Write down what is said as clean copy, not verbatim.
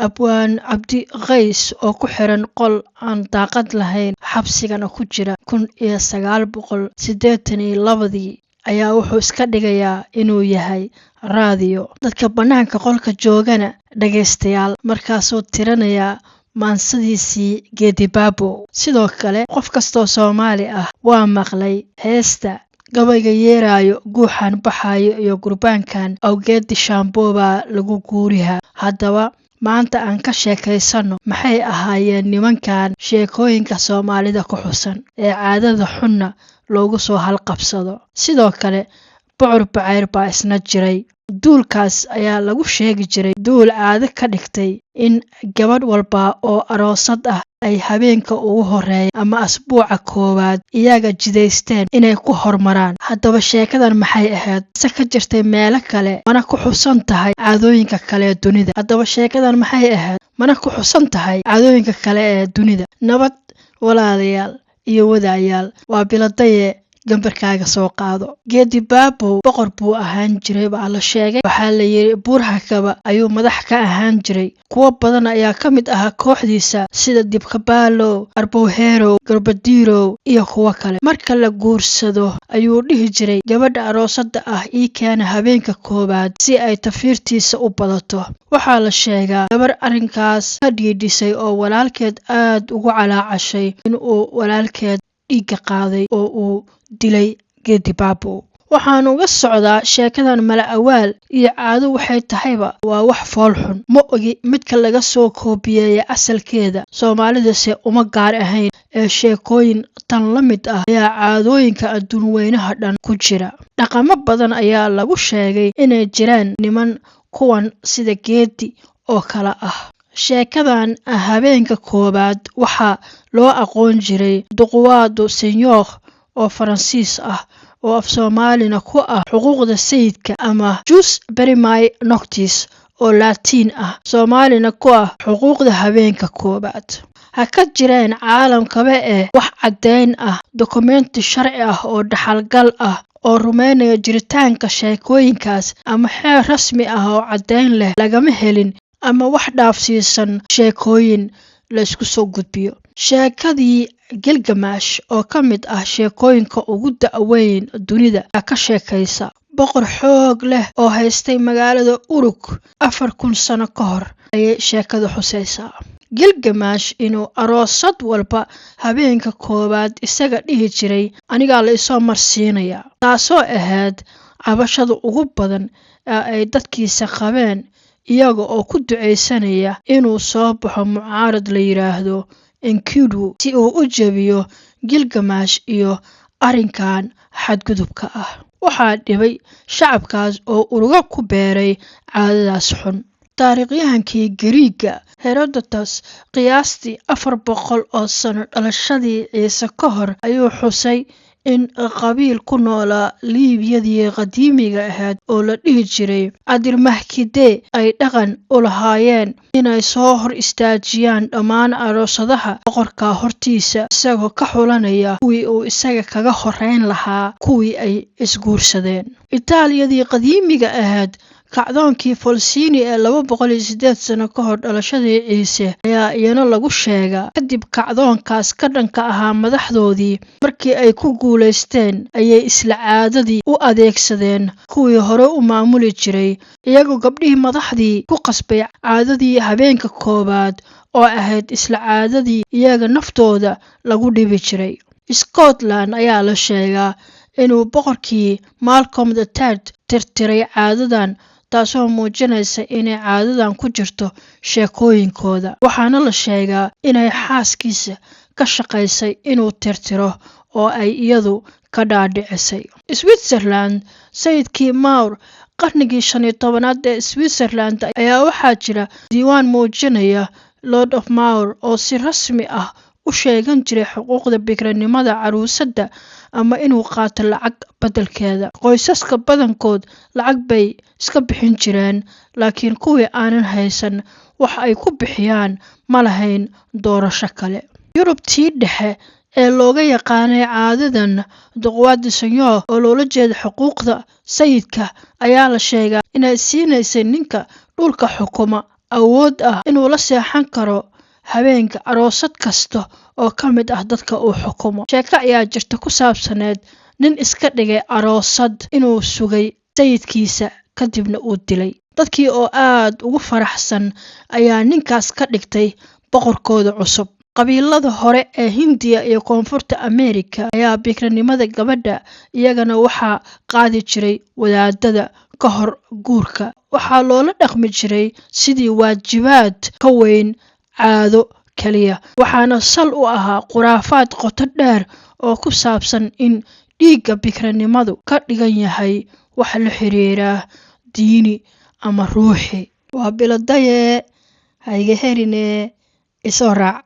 Abwaan Cabdi Qays oo ku xiran qol aan daaqad lahayn, xabsigana ku jira 1982-dii, ayaa wuxuu iska dhigayaa inuu yahay raadiyo, dadka bannaanka qolka joogana dhagaystayaal. Markaasuu tirinayaa maansadiisii Geedibaabo. Sidoo kale qof kastoo Soomaali ah waa maqlay heesta "Gabayga yeeraayo, guuxan baxaayo iyo gurbaankan awgeedi shaamboobaa lagu guurihaa". Haddaba maanta aan ka sheekaysano maxay ahaayeen nimankan sheekooyinka Soomaalida ku xusan ee caadada xunna loogu soo halqabsado. Sidoo kale Bucur Bacayr baa isna jiray. Duulkaas ayaa lagu sheegi jiray duul caado ka dhigtay in gabadh walba oo aroosad ah ay habeenka ugu horeeya ama asbuuca koowaad iyaga jidaysteen inay ku hormaraan. Haddaba sheekadan maxay ahayd? Se ka jirtay meelo kale? Mana ku xusan tahay caadooyinka kale ee dunida? Haddaba sheekadan maxay ahayd? Mana ku xusan tahay caadooyinka kale ee dunida? Nabad, walaalayaal iyo wadaayaal. Waa biladaye, gambarkaaga soo qaado. Geedi Baabow boqor buu ahaan jiray baa la sheegay. Waxaa la yidhi Buurhakaba ayuu madax ka ahaan jiray. Kuwo badan ayaa ka mid ahaa kooxdiisa, sida Dibkabaalow, Arbowherow, Garbadiirow iyo kuwo kale. Marka la guursado ayuu dhihi jiray gabadha aroosada ah ii keena habeenka koowaad, si ay tafiirtiisa u badato. Waxaa la sheegaa gabar arrinkaas ka dhiidhisay oo walaalkeed aad ugu calaacashay inuu walaalkeed dhiigga qaaday oo uu dilay Geedi Baabow. Waxaan uga socdaa sheekadan mala awaal iyo caado waxay tahayba waa wax fool xun. Ma ogi midka laga soo koobiyeeya asalkeeda, Soomaalidase uma gaar ahayn ee sheekooyin tan la mid ah ayaa caadooyinka adduun weynaha dhan ku jira. Dhaqamo badan ayaa lagu sheegay inay jiraan niman kuwan sida Geedi oo kale ah. Sheekadan habeenka koowaad waxaa loo aqoon jiray Droit du Seigneur oo Faransiis ah, oo af Soomaalina ku ah xuquuqda sayidka, ama Jus Primae Noctis oo Laatiin ah, Soomaalina ku ah xuquuqda habeenka koowaad. Ha ka jireen caalamkaba ee wax caddeyn ah, dukumenti sharci ah oo dhaxalgal ah oo rumeynaya jiritaanka sheekooyinkaas ama xeer rasmi ah oo caddeyn leh lagama helin, ama wax dhaafsiisan sheekooyin la isku soo gudbiyo. Sheekadii Gilgamash oo ka mid ah sheekooyinka ugu da'weyn dunida ka sheekaysa boqor xoog leh oo haystay magaalada Uruk 4000 sano ka hor ayay sheekadu xusaysaa. Gilgamash inuu aroosad walba habeenka koowaad isaga dhihi jiray, "Anigaa la isoo marsiinayaa," taasoo ahayd cabashada ugu badan ee ay dadkiisa qabeen, iyaga oo ku ducaysanaya inuu soo baxo mucaarad la yidhaahdo Enkidu si uu u jebiyo Gilgamash iyo arrinkan xadgudubka ah. Waxaa dhibay shacabkaas oo urugo ku beeray caadadaas xun. Taariikhyahankii Gariiga Herodotus qiyaastii 400 oo sano dhalashadii Ciise ka hor ayuu xusay in qabiil ku noolaa Liibiyadii qadiimiga ahayd oo la dhihi jiray Adirmahkide ay dhaqan u lahaayeen inay soo hor istaajiyaan dhammaan aroosadaha boqorka hortiisa, isagoo ka xulanaya kuwii uu isaga kaga horeyn lahaa kuwii ay isguursadeen. Itaaliyadii qadiimiga ahayd, kacdoonkii Volsini ee 208 sano ka hor dhalashadii Ciise ayaa iyana lagu sheegaa. Kadib kacdoonkaas ka dhanka ahaa madaxdoodii, markii ay ku guulaysteen ayay isla caadadii u adeegsadeen kuwii hore u maamuli jiray, iyagoo gabdhihii madaxdii ku qasbay caadadii habeenka koowaad oo ahayd isla caadadii iyaga naftooda lagu dhibi jiray. Scotland ayaa la sheegaa inuu boqorkii Malcolm the Third tirtiray caadadan, taasoo muujinaysa inay caadadan ku jirto sheekooyinkooda. Waxaana la sheegaa inay xaaskiisa ka shaqaysay inuu tirtiro oo ay iyadu ka dhaadhicisay. Switzerland, sayidkii Maur qarnigii 15aad ee Switzerland ayaa waxaa jira diiwaan muujinaya Lord of Maur oo si rasmi ah u sheegan jiray xuquuqda bikranimada caruusadda ama inuu qaato lacag beddelkeeda. Qoysaska badankood lacag bay iska bixin jireen, laakiin kuwii aanan haysan wax ay ku bixiyaan ma lahayn doorasho kale. Yurubtii dhexe ee looga yaqaanay caadadan Droit du Seigneur, oo loola jeeda xuquuqda sayidka, ayaa la sheegaa inay siinaysay ninka dhulka xukuma awood ah inuu la seexan karo habeenka aroosad kasta oo ka mid ah dadka uu xukumo. Sheeko ayaa jirta ku saabsaneed nin iska dhigay aroosad inuu sugay sayidkiisa, kadibna uu dilay. Dadkii oo aad ugu faraxsan ayaa ninkaas ka dhigtay boqorkooda cusub. Qabiilada hore ee Hindiya iyo Koonfurta Ameerika ayaa bikranimada gabadha iyagana waxaa qaadi jiray wadaadada ka hor guurka. Waxaa loola dhaqmi jiray sidii waajibaad ka weyn caado kaliya, waxaana sal u ahaa khuraafaad qoto dheer oo ku saabsan in dhiigga bikranimadu ka dhigan yahay wax la xiriira diini ama ruuxi. Waa biladayee, hayga helinee, isoo raac.